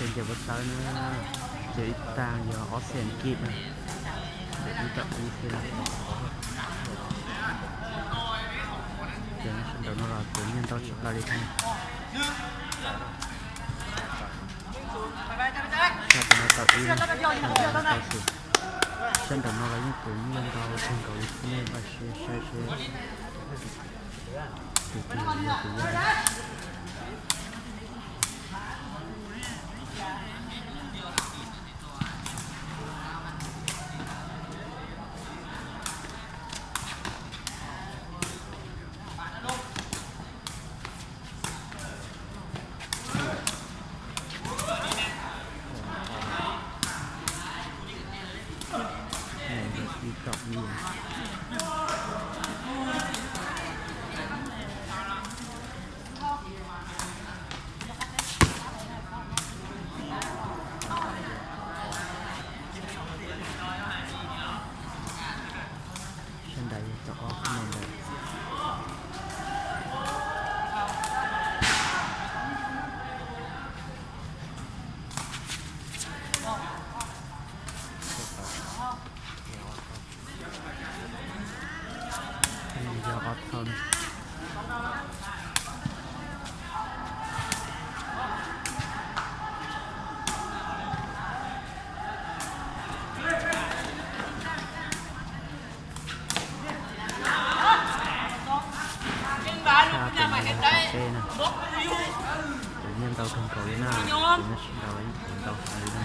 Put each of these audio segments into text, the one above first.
Ces nce puab tawb na, ces ib tag yog ob xees kib na, ces ib tawm ib xees. Ces sab nraum no los tus nyiaj ntau tsis plaws li thiab. Sab nraum no tawm ib, sab nraum no tawm xwb. Sab nraum no los yeej tus nyiaj ntau kawg nkaus li thiab, nej npaj siab saib seb tus twg yog tus yog. Sab nrad yog tau ob peb leeg lawm. Yog ob thawj. Sab pem no yog qhov teb na, tus nyiaj ntau kawg nkaus li na, tus nyiaj sib ntaus ib tus ntau heev li na.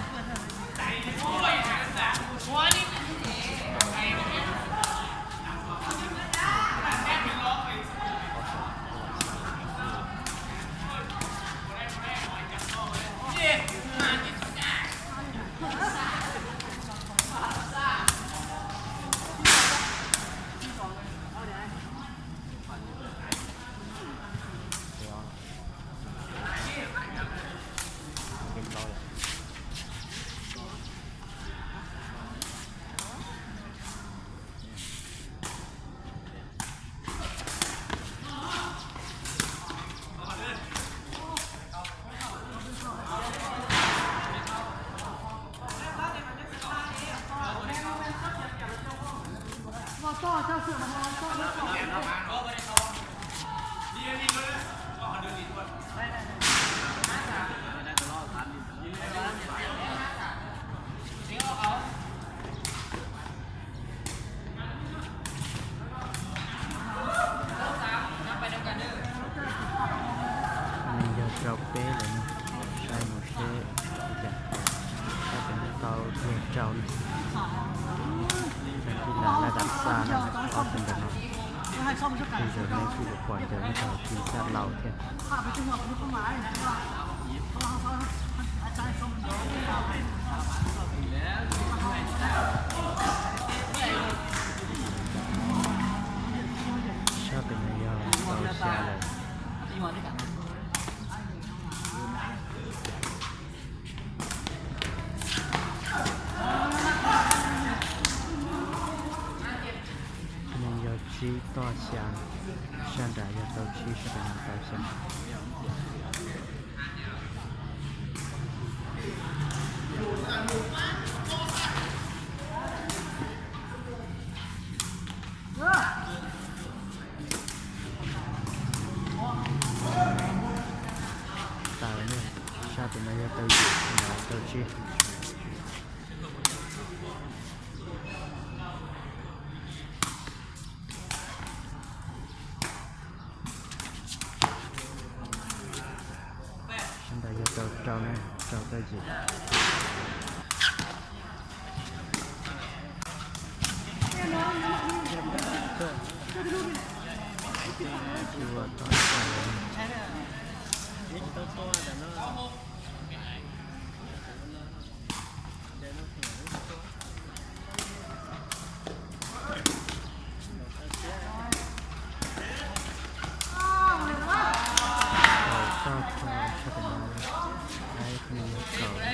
Neeg yog rau peb lawm no, saib mus seb ua cas, sab pem no tau yog rau no. Tag kis lam laj dam xa no, ob tug ntawm no, tej zaum nej kuj yuav pom ntawm nej tau tim xa laus thiab. Sab pem no yog tau xya lawm. Neeg yog tsib toj xya, sab nrad yog tau tsib, sab pem no tau xya. Tau, sab pem no yog tau yim, tau tsib. Sab nrad yog tau rau na, rau tau yim. Tau tag, sab pem no, ai, peb yog kaum.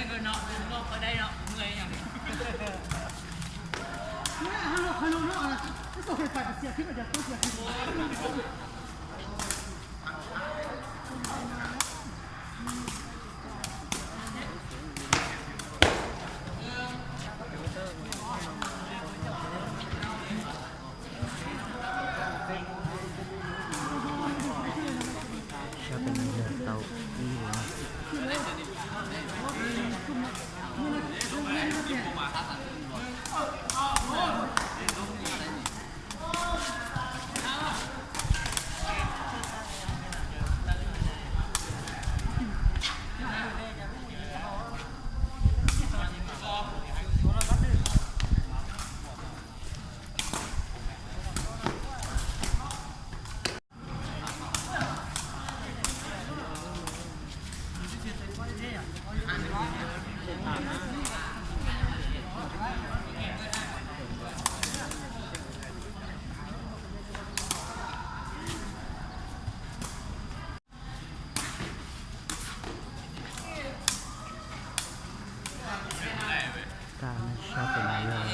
Tag sab pem no yog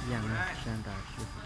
yam sab nrad.